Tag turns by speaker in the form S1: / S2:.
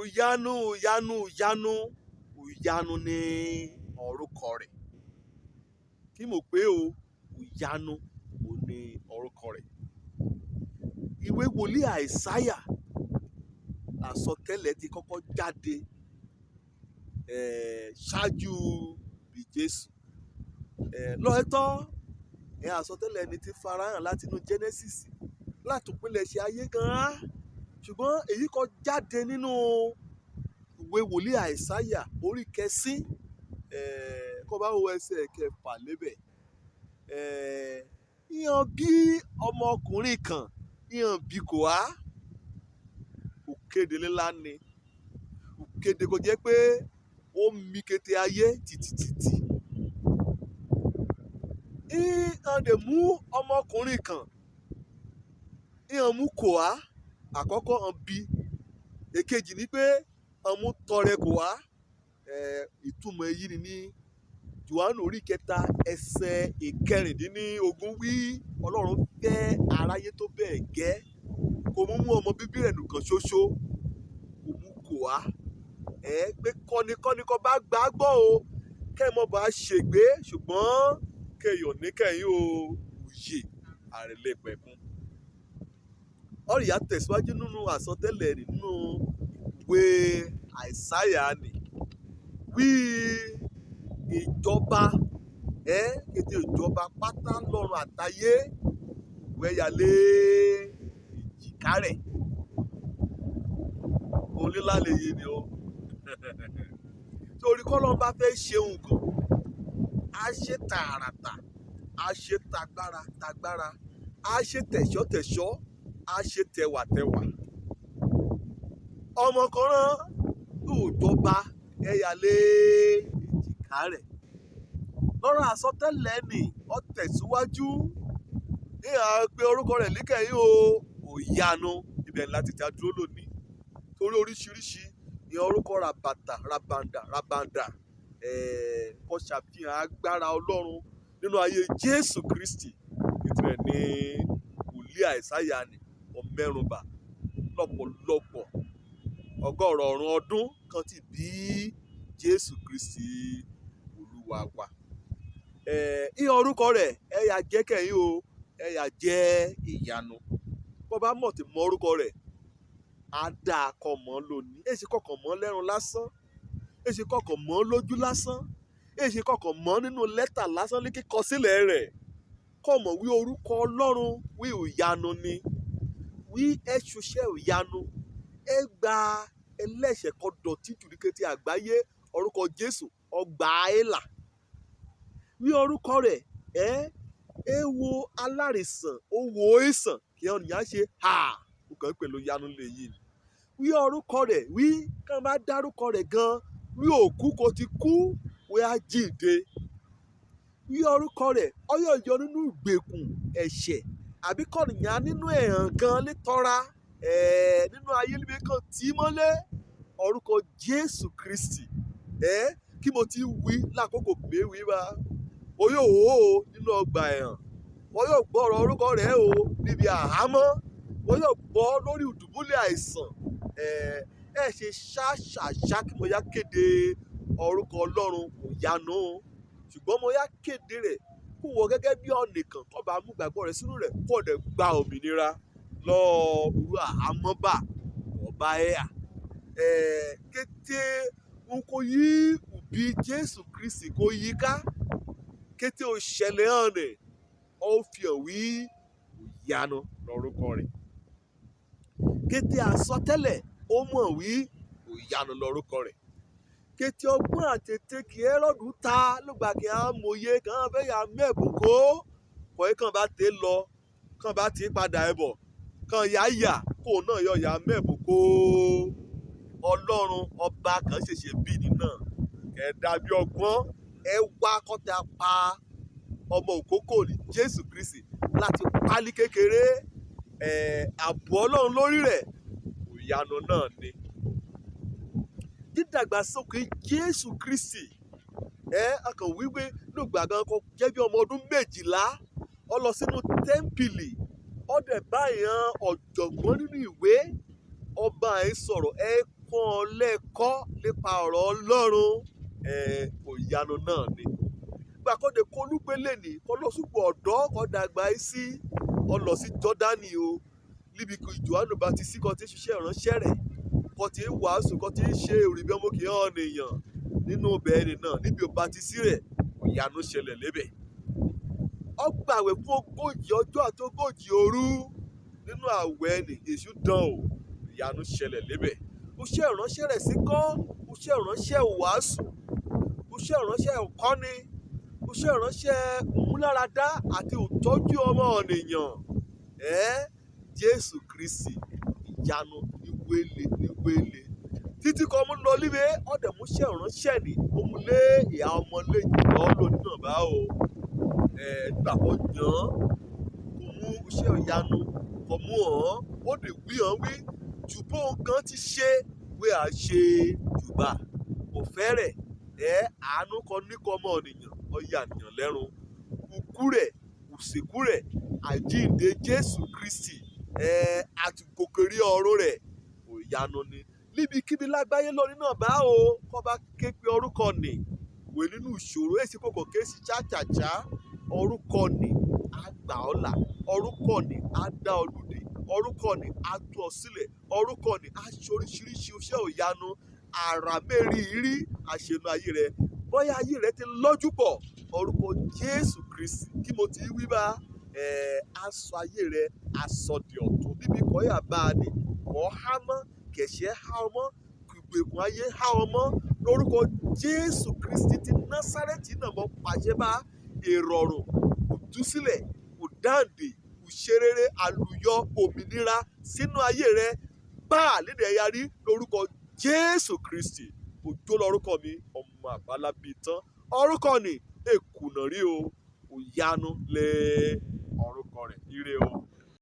S1: Ìyanu, ìyanu, ìyanu, ìyanu ní orúkọ rẹ̀. Kí mo pé o, ìyanu ò ní orúkọ rẹ̀. Ìwé wòlíì Àìsáyà àsọtẹ́lẹ̀ ti kọ́kọ́ jáde ṣáájú bí Jésù. Lóòótọ́ ẹ̀ àsọtẹ́lẹ̀ ni ti farahàn láti inú Genesis, láti ìpilẹ̀ṣẹ̀ ayé gan-an, ṣùgbọ́n èyí kò jáde nínú ìwé wòlíì Àìsáyà orí kẹsín, kó bá wo ẹsẹ̀ kẹfà lébẹ̀. Ìyàn bí ọmọkùnrin kan, ìyàn bí kò á òkéde ńlá ni, òkéde kò jẹ́ pé ó mì kété ayé tìtìtìtì. Ìyàn dè mú ọmọkùnrin kan, ìyàn mú kò á àkọ́kọ́ hàn bí. Èkejì ni pé hàn mú tọrẹ kò á. Ìtumọ̀ èyí ni ní Jòhánù orí kẹta ẹsẹ̀ 16 wí Ọlọ́run fẹ́ aráyé tó bẹ́ẹ̀ gẹ́, kò mú mú ọmọ bíbí rẹ̀ nìkan ṣoṣo, kò mú kò á. Pé kọ́nikọ́ni kó bá gbà á gbọ́ o, kẹ́ ẹ mọ́ bá ṣègbé, ṣùgbọ́n kẹ́yọ̀ níkẹyìn o, òye àrẹ̀lẹ̀pẹ̀kun. Ọ̀rìyá tẹ̀síwájú nínú àsọtẹ́lẹ̀ rẹ̀ nínú ìwé Àìsáyà ni wí ìjọba kété ìjọba pátá lọ́run àtayé wẹ́yàlé èjìká rẹ̀. Onílá lè yé ni o. Torí kọ́lọ́run bá fẹ́ ṣe nǹkan, á ṣe tààràtà, á ṣe tagbára tagbára, á ṣe tẹ̀ṣọ́tẹ̀ṣọ́, á ṣe tẹwàtẹwà. Ọmọ kan rán ìjọba ẹ̀yàlé èjìká rẹ̀. Lọ́rọ̀ àsọtẹ́lẹ̀ ni ó tẹ̀síwájú. Ìhà pé orúkọ rẹ̀ níkẹyìn o, òyanu. Ibẹ̀ ni láti já dúró lónìí. Torí oríṣiríṣi ní orúkọ ràbàtà, ràbàǹdà, ràbàǹdà, kó ṣàfihàn agbára Ọlọ́run nínú ayé Jésù Kristi. Ètò ẹ̀ ní wòlíì Àìsáyà ni ó mẹ́rùnbà lọ́pọ̀lọpọ̀ ọgọ́rọ̀ọ̀rún ọdún kan tí bí Jésù Kristi Olúwa wa. Ìhàn orúkọ rẹ̀ ẹ yà jẹ́ kẹ́yìn o, ẹ yà jẹ́ ìyanu. Bó bá mọ̀ tí mọ orúkọ rẹ̀, á dáa kọ́ mọ́ lónìí. Èsì kọ̀ọ̀kan mọ́ lẹ́run lásán, èsì kọ̀ọ̀kan mọ́ lójú lásán, èsì kọ̀ọ̀kan mọ́ nínú lẹ́tà lásán ní kíkọ sílẹ̀ rẹ̀. Kọ́ mọ̀ wí orúkọ Ọlọ́run wí ìyanu ni, wí ẹ ṣiṣẹ́ ìyanu, ẹ gba ẹlẹ́ṣẹ̀ kan dọ̀tí jù ní kété àgbáyé, orúkọ Jésù ọgbà ẹ̀là. Wí orúkọ rẹ̀, ẹ wo alárìsàn, ó wo ìsàn kí ọ̀nìyàn ṣe hà, ó kàn ń pè ló yanu lè yìí ni. Wí orúkọ rẹ̀, wí kí wọ́n bá dárúkọ rẹ̀ gan, wí òkú kò ti kú, wí á jíǹde. Wí orúkọ rẹ̀, ọyọ̀ yọ nínú ìgbèkùn ẹ̀ṣẹ̀ àbí kọ̀nìyàn nínú ẹ̀hàn gan létọ́ra, nínú ayé níbi kan tí mọ́lé orúkọ Jésù Kristi. Kí mo ti wí lákòókò pé wí bá, o yóò hó o nínú ọgbà ẹ̀hàn, wọ́n yóò gbọ́ ọ̀rọ̀ orúkọ rẹ̀ o níbi àhámọ́, wọ́n yóò gbọ́ lórí ìdùbúlẹ̀ àìsàn. Ẹ ṣe ṣáṣàṣá kí mo yá kéde orúkọ Ọlọ́run ìyanu, ṣùgbọ́n mo yá kéde rẹ̀ kó wọ gẹ́gẹ́ bí ọ̀nìkan kó bá mú ìgbàgbọ́ rẹ̀ sínú rẹ̀ kó dẹ̀ gba òmìnira lọ́ọ́ irú àhámọ́ bá ọba ẹ̀yà. Kété n kò yí òbí Jésù Kristi kò yí ká, kété ó ṣẹlẹ̀ hàn ní, ó fi hàn wí ìyanu lórúkọ rẹ̀. Kété àsọtẹ́lẹ̀ ó mọ̀ wí ìyanu lórúkọ rẹ̀. Kété ọgbọ́n àtètè kí Hẹ́rọ́dù ta ló gbà kí á mòye kàn fẹ́ yà mẹ́bùn kó, kọ̀ ẹ́ kàn bá tẹ́ lọ, kàn bá ti padà ẹ̀ bọ̀, kàn yá yà kó náà yọ yà mẹ́bùn kó. Ọlọ́run ọba kan ṣẹ̀ṣẹ̀ bí ni náà. Ẹ dàbí ọgbọ́n, ẹ wá kọ́ta pa ọmọ òkókó ní Jésù Kristi láti pálí kékeré. Ààbò Ọlọ́run lórí rẹ̀, ìyanu náà ni. Dídàgbàsókè Jésù Kristi, a kàn wí pé nígbà gan kó jẹ́ bí ọmọ ọdún 12, ó lọ sínú tẹ́ḿpìlì, ó dẹ̀ bá ìyẹn ọ̀jọ̀gbọ́n nínú ìwé, ọba ẹ̀ sọ̀rọ̀, ẹ kọ́ Kọ́ ọ lẹ́kọ́ nípa ọ̀rọ̀ Ọlọ́run, òyanu náà ni. Gbàkọ́dé kólúgbélé ní kọlọ́sùpọ̀ ọ̀dọ́ kọ́ dàgbà sí ọlọ sí Jọ́dánì o, níbi kí Jòhánù Baptist kan ti ń ṣiṣẹ́ ìránṣẹ́ rẹ̀, kan ti ń wàásù, kan ti ń ṣe ìrìbí ọmọ kìí hàn ènìyàn nínú bẹ́ẹ̀ni náà níbi ò baptisi rẹ̀, ìyanu ṣẹlẹ̀ lébẹ̀. Ó gbàwẹ̀ fún 40 ọjọ́ àti 40 òru. Nínú àwẹ̀ ni èṣù dán o, ìyanu ṣẹlẹ̀ lébẹ̀. Iṣẹ́ ìránṣẹ́ rẹ̀ sí kọ́, iṣẹ́ ìránṣẹ́ wàásù, iṣẹ́ ìránṣẹ́ ìkọ́ni, iṣẹ́ ìránṣẹ́ ìmúláradá àti ìtọ́jú ọmọ ènìyàn. Jésù Kristi ìyanu níwéle níwéle. Títí kan mú lọ líbe, ọ̀dẹ̀ mú iṣẹ́ ìránṣẹ́ ni, ó mú lé ìyá ọmọ lé jùlọ lónìí náà bá o. Gbà kó yàn án, kó mú iṣẹ́ ìyanu, kó mú hàn, ó lè wí hàn wí jù bóun gan ti ṣe wí à ṣe jù bá. Kò fẹ́rẹ̀ àánú kan ní kọ́ ọmọ ènìyàn, ó yà ènìyàn lẹ́run. Ikú rẹ̀, òsìkú rẹ̀, àjíǹde Jésù Kristi, àti gòkèrè ọ̀run rẹ̀, òyanu ni. Níbikíbi lágbàáyé lónìí náà bá o, kó bá ké pe orúkọ nì, wè nínú ìṣòro, èsì kòkò ké sí cháchàchá, orúkọ nì á gbà ọ́ là, orúkọ nì á dá ọ lùdì, orúkọ nì á tú ọ sílẹ̀, orúkọ nì á ṣe oríṣiríṣi iṣẹ́ òyanu, àrà mẹ́rìírí àṣẹnu ayé rẹ. Bóyá ayé rẹ ti lọ́jú pọ̀, orúkọ Jésù Kristi kí mo ti wí bá, á sọ ayé rẹ, á sọ di ọ̀tun. Níbi kọ́ yà bá a nì, kọ́ há mọ́, kẹ̀ṣẹ́ há ọ mọ́, ìgbèkùn ayé há ọ mọ́. Lórúkọ Jésù Kristi ti Násárẹ́tì náà mọ́ pàṣẹ bá ìrọ̀rùn, ìtúsílẹ̀, ìdáǹdè, ìṣerere, àlùyọ, òmìnira sínú ayé rẹ. Bá lédè ẹ̀yà rí lórúkọ Jésù Kristi. Òjò lórúkọ mi, ọmọ àbálá bíi tán. Orúkọ ni èkùnà rí o, òyanu lé orúkọ rẹ̀. Ire o.